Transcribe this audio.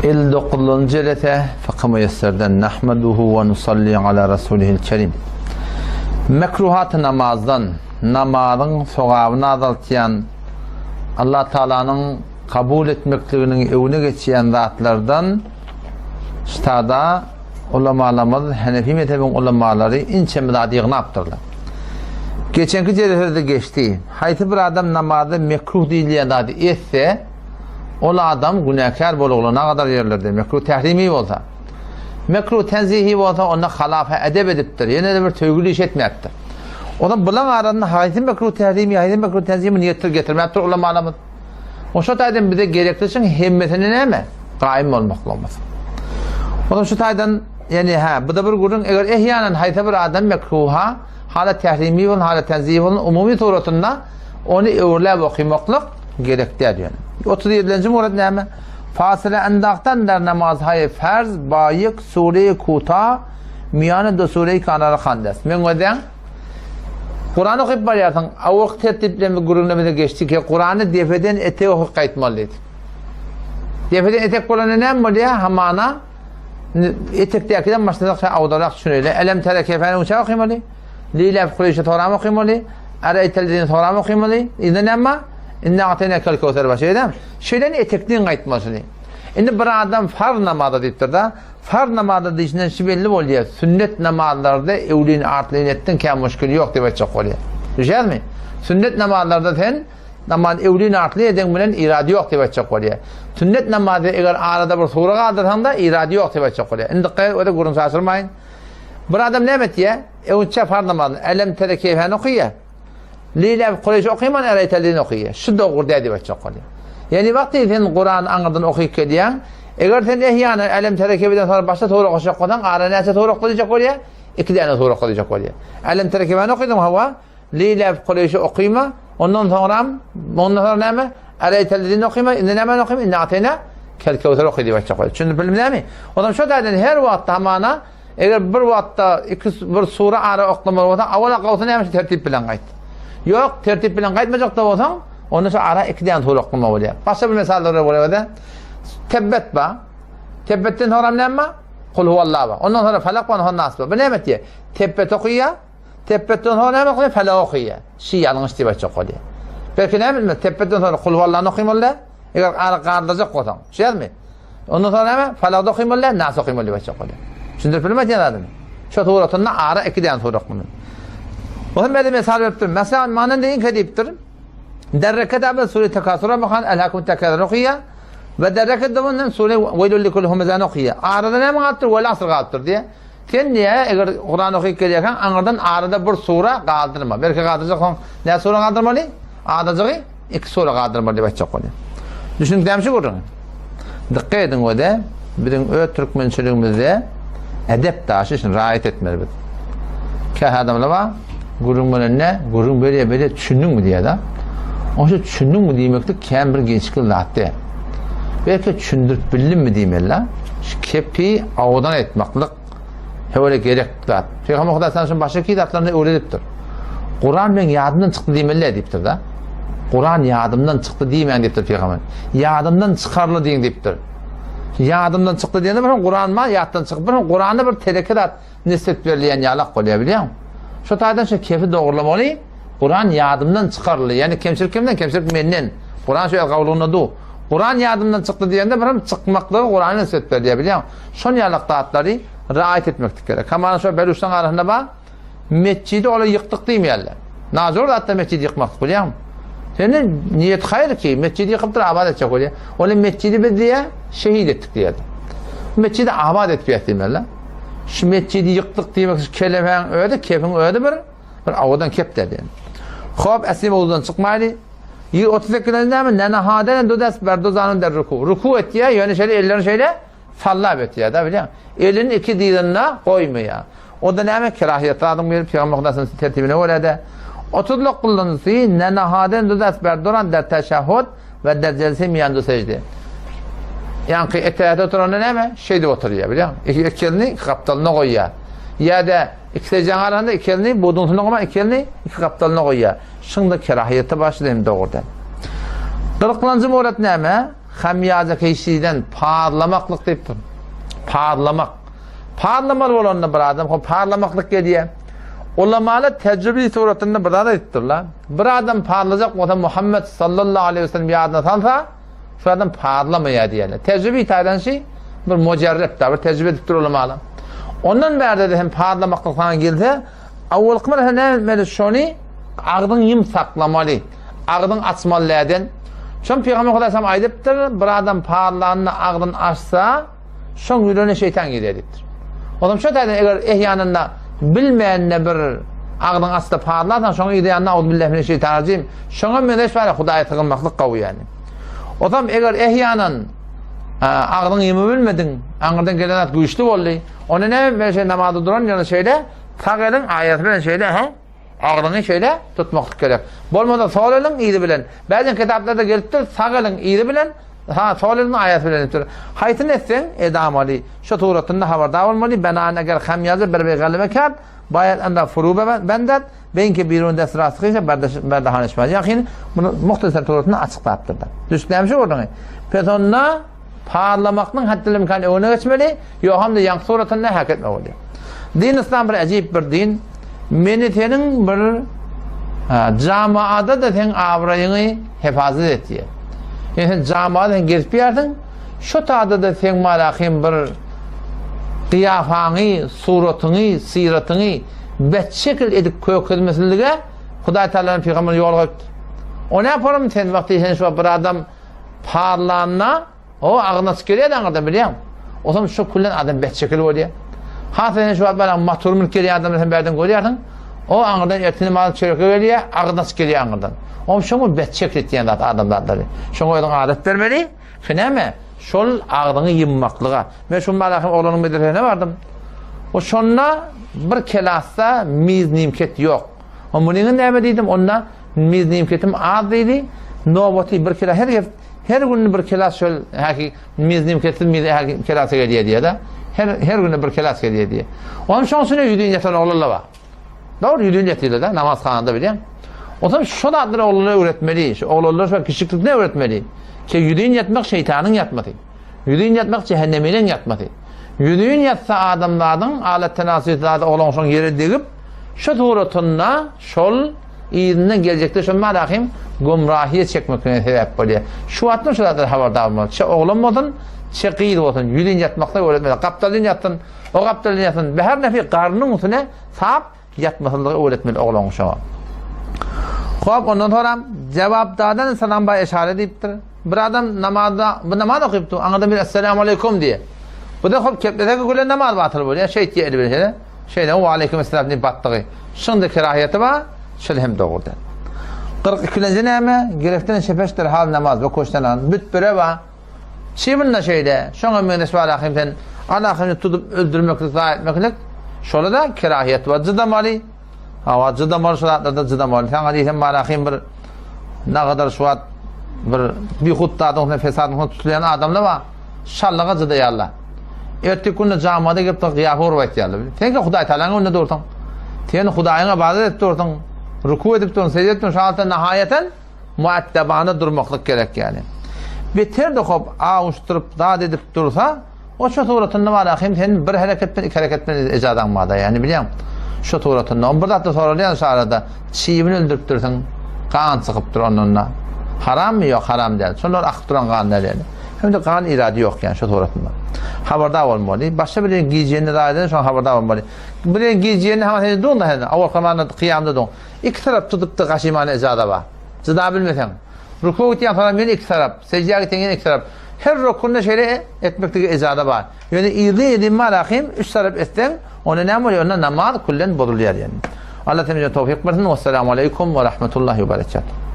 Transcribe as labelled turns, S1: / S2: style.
S1: 59-njy jelese Fykhy Müýesserden Nahmaduhu we nusalli ala rasulihil kerim. Mekruhaty namazdan, namazyň sogabyny azaltýan, Allah Taalanyň kabul etmekliginiň öňüne geçýän zatlardan ştada ulamalarymyz, Hanefi mezhebiň ulamalary inçe zat ýygnapdyrlar. Geçenki jelesede geçdi. Haýsy bir adam namazda mekruh diýilýän zady etse, ol adam günäkär bolugly nagadar ýerlerde mekruh tährimi bolsa. Mekruh tenzihi bolsa onda halafa edep edipdir, ýene-de bir söýgüli iş etmäpdir. Onda bulaň arasynda haýsy mekruh tährimi, haýsy mekruh tenzimi niýetdir getirmäpdir ulamalarymyz. O şo taýdan bize gerekli şyň hemmesine näme? Gaýym bolmaklygymyz. Onda şu taýdan, ýani hä, bu da bir gürrüň, eger ehýanan haýsy bir adam mekruha, hala tährimi bolsun, hala tenzihi bolsun, umumy suratynda ony öwürläp okymaklyk gerek däl ýöne. 37-nji murad näme? Fasyla endahtan der namaz haýy farz baýyk sure kuta miýany do sure kanara handes. Men gözäň Kur'an okyp barýarsyň, awalky tertiplerimiz gürrüňlerimize geçdi ki, Kur'any depeden etek okyp gaýtmaly diýdik. Depeden etek bolanda näme bolýar? Hamana etekdäkiden başlasak şa awdarak düşüneýli. Elem tere kefäni uça okymaly. Lilä Kureýşe soram okymaly. Ereýtelzini soram okymaly. Indi näme? Inna ateýnekel köwser baş eýdem. Şeýle etekden gaýtmasyny. Indi bir adam farz namaza diýipdir-de, farz namaza diýşinden şu belli bolýar, sünnet namazlarda öwlin artlyn etdiň kä muşkil ýok diýip aýtjak bolýar. Düşýärmi? Sünnet namazlarda sen namaz öwlin artlyn eden bilen irady ýok diýip aýtjak bolýar. Sünnet namazy eger arada bir sura galdyrsaň-da irady ýok diýip aýtjak bolýar. Indi dikkat et, öte gürrüň çaşyrmaýyn. Bir adam näme etýär? Öňçä farz namazyny Elem tere keýfäni okaýar. Leýla Kureýşi okaýman Ereýtelini okaýar. Şu dogry däl diýip aýtjak bolýar. Ýani wagty sen Kurany aňyrdan okyp gelýäň, eger sen ehýana Elem tere keýfeden soňra başga sura goşjak bolsaň, ara näçe sura okaýjak bolýar? Iki däne sura okaýjak bolýar. Elem tere keýfäni okaýdyň hawa, Leýla Kureýşi okaýma, ondan soňram, ondan soňra näme? Ereýtelini okaýma, indi näme okaýma? Indi ateýna kel kewser okaý diýip aýtjak bolýar. Düşündip bildim näme? Ondan şo taýdan her wagtda hamana Eger bir wagtda iki bir sura ara oklamaly bolsa, awala gawsa näme şu tertip bilen gaýt. Ýok, tertip bilen gaýtmajak-da bolsaň, onda şu ara iki däne sura oklamaly bolýar. Başga bir mysallar bolýar-da. Tebbet ba. Tebbetden soňra näme bar? Kul huwallah bar. Ondan soňra falak bar, ondan nas bar. Bu näme etýär? Tebbet okaýar. Tebbetden soňra näme okaýar? Falak okaýar. Şi ýalňyş diýip aýtjak bolýar. Belki näme bilmez? Tebbetden soňra kul huwallany okamaly. Eger ara galdyrjak bolsaň, düşýärmi? Ondan soňra näme? Falakda okymaly däl, Nas okymaly diýip aýtjak bolýar. Düşündirip bildim aýtýan zadymy? Şo suratynda ara iki däne sura okymaly. Onuň bäri mysal beripdir. Meselem, manan deýin diýipdir. Derreke da sure Tekasura bakan Elhakum Tekasur okyýar. We derreke de ondan sure Weylül likul humezan okyýar. Arada näme galypdyr? Wel asr galypdyr diýe. Sen niýe eger Kuran okyp gelýärkäň aňyrdan arada bir sura galdyrma. Belki galdyrjak soň näçe sura galdyrmaly? Adajygy Iki sura galdyrmaly diýip aýtjak bolýar. Düşündikdämi şu gürrüňi? Dykgat ediň we-de, biziň öz türkmençiligimizde edep daşy şuny raýat etmeli biz. Käbir adamlar bar, gürrüň berende, gürrüň berýär, berýär, düşündiňmi diýýär-de. Oňa düşündiňmi diýmeklik kän bir gelşikli zat däl. Belki düşündirip bildimmi diýmeli-de. Şu kepi owadan aýtmaklyk Höwre gerek zat. Pygamber Hudaý sana şuny başga ki zatlaryny öwredipdir. Kuran meň ýadymdan çykdy diýmeli diýipdir da. Kuran ýadymdan çykdy diýmäň diýipdir pygamber. Ýadymdan çykarly diýiň diýipdir. Ýadymdan çykdy diýende bir Kuran ma ýatdan çykyp bir Kuranda bir teleke zat nisbet berilýän ýalak bolýar bilýäň. Şu taýdan şu kefi dogrulamaly. Kuran ýadymdan çykaryldy. Ýani kemçilik kimden? Kemçilik menden. Kuran şu gawlugynda du. Kuran ýadymdan çykdy diýende bir hem çykmaklygy Kurana nisbet berilýär bilýäň. Şon ýalak zatlary raýat etmeklik gerek. Hamana şo beluşlaň arasynda bar, metjidi olar ýykdyk diýmeýärler. Najor zatda metjidi ýykmaklyk bilýäňmi? Sende niýet haýyr ki, metjidi ýykypdyr abat etjek bolýar. Olar metjidi biz diýýär, şehit etdik diýýärler. Metjidi abat etip ýat diýmeliler. Şu metjidi ýykdyk diýmek şu kelemäň özi, kefiň özi bir bir owadan kep däl. Hop, esli mowzudan çykmaýly. 38-nji näme? Nenahaden du dest berduzanun der ruku. Ruku etýär, ýöne şeýle ellerini şeýle sallap etýär-de, bilýäň. Elini iki dyzynda goýmaýar. O-da näme? Kerahiýet zadyň biri, Pygamber Hudaýyň tertibine görä-de. 39-njysy Nenahaden du dest berduran der teşehhud we der jelse miýan du sejde. Ýaňky etäýat oturanda näme? Şeýdip oturýar, bilýäň. Iki elini iki gapdalyna goýýar. Ýa-da iki sejdeň arasynda iki elini buduň üstüne goýman, iki elini iki gapdalyna goýýar. Şunda kerahiýete başly hem dogry däl. Gyzyklanjy murat näme? Hamýaja keşiden parlamaklyk diýipdir. Parlamak. Parlamaly bolanda bir adam hop parlamaklyk gelýär. Ulamalar tejribe suratynda bir zat aýdypdyrlar. Bir adam parlajak bolsa Muhammed sallallahu aleyhi ve sellem ýadyna salsa, şu adam parlamaýar diýýärler. Tejribe taýdan şi bir mujarrep da bir tejribe edipdir ulamalar. Ondan bärde de hem parlamaklyk sana gelse, Awalky bir näme etmeli şony agzyň ýum saklamaly. Agzyň açmaly läden. Şon Pygamber Hudaý aýdypdyr, bir adam parlanyny agzyny açsa, şoň ýüregine şeýtan girýär diýipdir. Onam şo taýdan eger ehýanynda bilmände bir agzyň açsa parlarsaň, şoň yzy ýanynda auzubillahi mineşşeýtanirrajim. Şoňa meňzeş bar Hudaýa sygynmaklyk gowy ýani. Ozam eger ehýanan agzyňy ýumup bilmediň, aňyrdan gelen zat güýçli boldy. Onda näme etmeli şeýle namazda duran ýerinde şeýle sag eliň aýasy bilen şeýle ha agzyňy şeýle tutmaklyk gerek. Bolmasa sol eliň yzy bilen. Bäzen kitaplarda gelipdir sag eliň yzy bilen ha sol eliň aýasy bilen diýipdir. Haýsyny etseň edamaly. Şu suratynda habardar bolmaly. Benan eger ham ýazy bir bir galebe kâr baýat anda furu bendet beýinki birun dest rasyhyşa berdahanyşmaz. Ýakyn bunu muhtasar suratynda açyklapdyr. Düşdämi şu gördüňi? Pes onda Parlamaklyň haddil-imkan öňüne geçmeli, ýogamda ýaňky suratynda häk etme bolýar. Din yslam bir äjip bir din. Meni seniň bir jamaada-da seň abraýyňy hefazat etýär. Ýöne sen jamaada sen gezip ýärsiň, şo tada-da seň malahym bir gyýafaňy, suratyňy, syratyňy bet şekil edip kökezmesizlige Hudaý Tagalanyň pygamberi ýol goýupdyr. O näparam sen wagty sen şu bir adam Parlanyna o agzyna açyp gelýär aňyrdan bilýäň. Otam şu küllen adam betşekil bolýar. Has sen şu wagt bana motor münüp gelýän adamlar sen bärden görýärsiň. O aňyrdan ertir namaz çöreke gelýär, agzyna açyp gelýär aňyrdan. Oň şoňa betşekil etýän zat adamzatlary. Şoňa özüň adat bermeli. Ki näme? Şol agzyňy ýymmaklyga. Men şu malahym oglanyň medresesine bardym. O şonda bir kelasda miz nimket ýok. O munyňy näme diýdim, onda miznimketim az diýdi. Nobaty bir kila her gep, her gün bir kila şol häki miznimketsiz miz häki kelasa gelýär diýýär-de. Her her günde bir kelas gelýär diýýär. Onuň şoň üçin ýüzün ýatan oglanlar bar. Dogry ýüzün ýatýarlar-da namazhanada bilýän. Onsoň şo zatlary oglanlara öwretmeli. Şu oglanlar şo kiçilikde öwretmeli. Ki ýüzün ýatmak şeýtanyň ýatmasy. Ýüzin ýatmak jähenneminiň ýatmasy. Ýüzin ýatsa adamzadyň alat tenasüs zady oglan şoň ýere degip, şu suratynda şol yzyndan geljekde şol malahym gümrahiýe çekmekine sebäp bolýar. Şu wagtdan şu zatlar habardar bolmaly. Çe oglan bolsun, çe gyz bolsun, ýüzin ýatmakda öwretmeli. Gapdalyn ýatsyn, o gapdalyn ýatsyn. Be her nefi garnyň üstüne sap ýatmasynlygy öwretmeli oglan şoňa. Hop, ondan soram jawap dadan salam ba eşare diýipdir. Bir adam namazda, bu namaz okypdy, aňyrdan bir Esselamu aleýkum diýýär. Bu-da hop keplese gülen namaz batyl bolýar. Şeýtýär eli bilen şeýle. Şeýle we aleýkum esselam diýip batdygy. Şunda kerahiýeti bar, şol hem dogry däl. 42-lenji näme? Gerekden şepeşdir hal namaz we koşdan an. Bütbere bar. Çybyn-da şeýle. Şoňa meňzeş bar ahim sen Allah'yny tutup öldürmeklik, zaýa etmeklik. Şola da kerahiýet bar. Jydamaly. Hawa, jydamaly şu zatlarda jydamaly. Saňa diýsem barahym bir nagadar şu wagt bir bihut zadyň üstüne fesadyň üstüne tutulýan adamlar bar. Şallyga jydaýarlar. Erteki günde jamada gelip gyýafa urup aýtýarlar. Sen ki Hudaý Tagalaň öňünde dursuň. Sen Hudaýyňa ybadat edip dursuň. Ruku edip dursuň, sejde edip dursuň. Şu halda nahaýatan muaddabana durmaklyk gerek ýaly. Beter-de hop awuşdyryp zat edip dursa, O şo suratynda bar ahim sen bir hereket bilen iki hereket bilen ejazaň barda ýani bilýäň şo suratynda on bir zatda soralýan şu arada çybyn öldüripdirsiň gan çykypdyr ondan da harammy ýok haram däl şonlar akyp duran gan däl ýani hem de gan irady ýok ýani şo suratynda habardar bolmaly başga bir gijiýenini zaýadan şoň habardar bolmaly bir gijiýenini hama sen duň da sen awal kamanda kyýamda duň iki tarap tutup da gaşymana ejaza bar jyda bilmeseň ruku gitýän soňra men iki tarap sejdä gitýän ýene iki tarap Her rukunda şeýle etmeklige ejaza bar. Ýöne yzly edin malahym üç tarap etseň, onda näme bolýar? Onda namaz küllen bozulýar ýani. Allah hemmämize towfyk bersin. Wessalamu aleýkum we rahmetullahi we berekatuh.